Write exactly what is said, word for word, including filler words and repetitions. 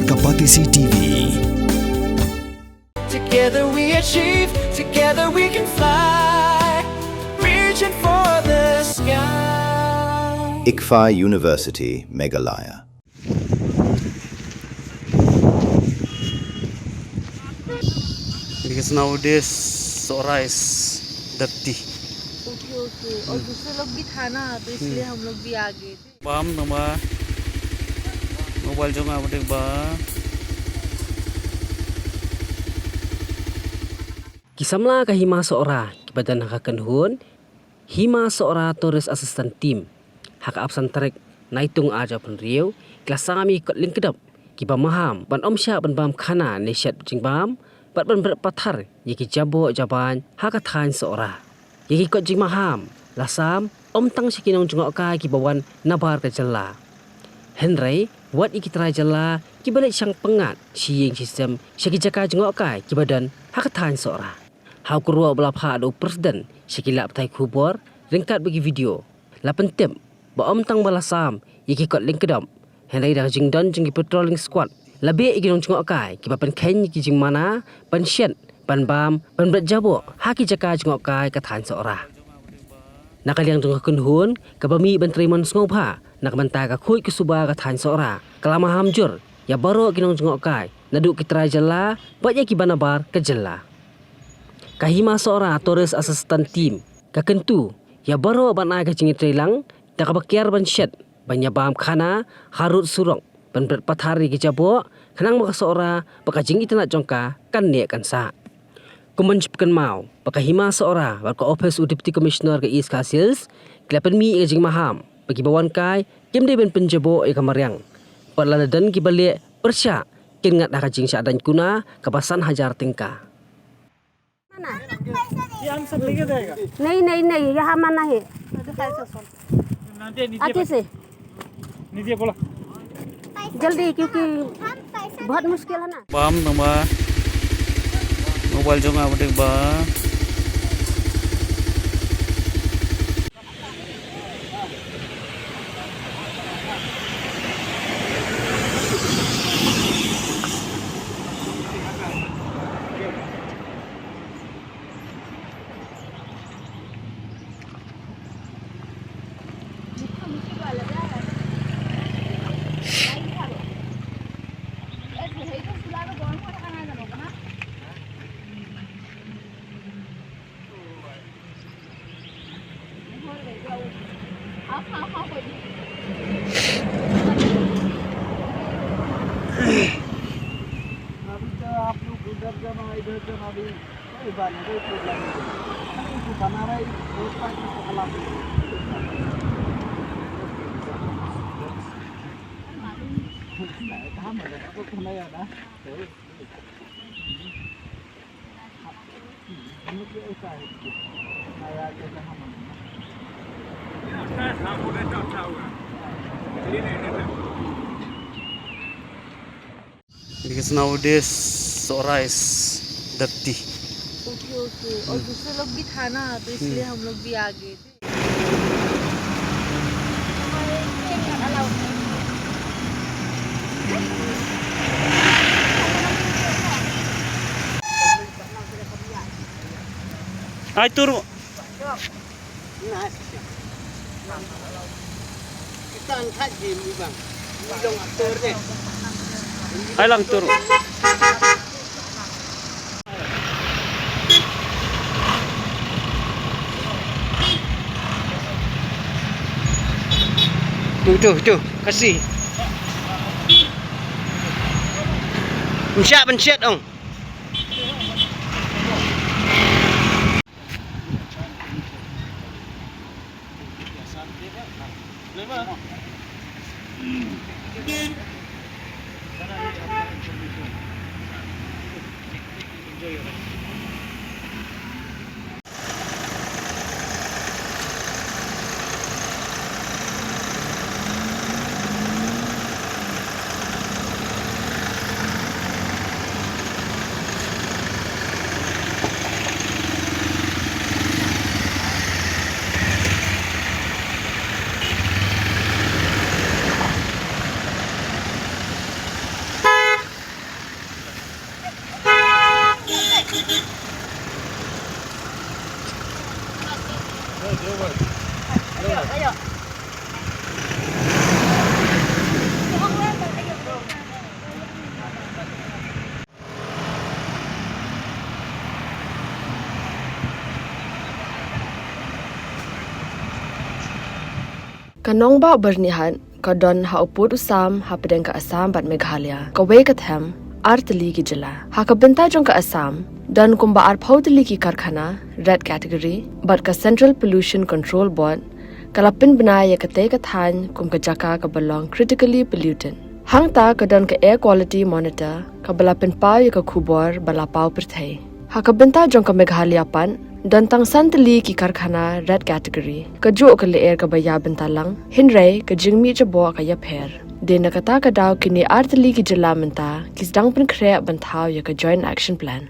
Kapatisi T V. Together we achieve, together we can fly, reaching for the sky. ICFAI University, Meghalaya. Because nowadays Sohra is dirty. ओके, ओके। और दूसरे लोग भी था ना, तो इसलिए हम लोग भी आ गए थे। Bam tang ba mobile jong nga ba dei ba. Ki samla ka Hima Sohra kiba don ha ka kynhun Hima Sohra Tourist Assistance Team ha ka arphew san tarik Naitung arhajar arphew hynriew ki la sam ïa ki kot lyngkdop kiba maham ban ym shah ban bam khana ne shet jingbam bad ban bret pathar ïa ki jaboh jaban ha ka thaiñ Sohra. Ïa ki kot jingmaham la sam ym tang sha ki nongjngohkai kiba wan nabar ka jylla, hynrei wat ïa ki trai jylla kiba leit shang pyngngad shi ïing shi sem sha ki jaka jngohkai kiba don ha ka thaiñ Sohra. Ha u kyrwoh ba la phah da u President sha ki lad pathai khubor ryngkat bad ki video, la pyntip ba ym tang ba la sam ïa ki kot lyngkdop, hynrei da ka jingdon jong ki patrolling squad la beh ïa ki nongjngohkai kiba pynkheiñ ïa ki jingmana ban shet, ban bam, ban bret jaboh ha ki jaka jngohkai ka thaiñ Sohra. Na ka liang jong ka kynhun kaba mih ban trei mon sngewbha na ka bynta ka khuid ka suba ka thaiñ Sohra, ka la maham jur ïa baroh ki nongjngohkai, naduh ki trai jylla bad ïa kiba nabar ka jylla. Ka Hima Sohra Tourist Assistance Team ka kyntu ïa baroh ban ai ka jingïatreilang da kaba kiar ban shet, ban ïa bam khana harud surok, ban bret pathar ïa ki jaboh, khnang ba ka Sohra bad ka jingitynnad jong ka kan neh kan sah. Kum ban shu pynkynmaw ba ka Hima Sohra bad ka ophis u Deputy Commissioner ka East Khasi Hills ki la pynmih ïa ka jingmaham ba kiba wan kai kim dei ban pynjaboh ïa ka mariang, bad lada don kiba leh pyrshah kin ngat ha ka jingshah daiñ kuna kaba san hajar tyngka. नहीं, नहीं, नहीं, यहाँ मना है। अच्छे से। जल्दी, क्योंकि बहुत मुश्किल है ना। Bam tang ba mobile jong nga ba dei ba. अभी तो आप लोग उधर जमा, इधर जमा, अभी कोई बात नहीं, कोई प्रॉब्लम नहीं। अभी तो बना रहा है, वो पार्टी को बुला के। कहाँ मिलेगा? तो सुना यार ना। Because nowadays Sohra is dirty. ओके, ओके। और दूसरे लोग भी था ना, तो इसलिए हम लोग भी आ गए थे। Ai turu. Ai lang turu. Tu, tu, tu. Kasi. Msyak, msyak, ong. Ka nongbah Byrnihat ka don ha u pud u sam hapdeng ka Assam bad Meghalaya, kawei ka them, ar tylli ki jylla. Ha ka bynta jong ka Assam, don kumba arphew tylli ki karkhana red category, bad ka Central Pollution Control Board ka la pynbna ïa katei ka thaiñ kum ka jaka kaba long critically polluted. Hangta ka don ka Air Quality Monitor kaba la pynpaw ïa ka khubor ba la paw pyrthei. Ha ka bynta jong ka Meghalaya pat, don tang san tylli ki karkhana red category. Kajuh ka lyer kaba ïa bynta lang, hynrei ka jingmih jaboh ka ïapher. Dei na kata ka daw kine ar tylli ki jylla mynta ki sdang pynkhreh ban thaw ïa ka Joint Action Plan.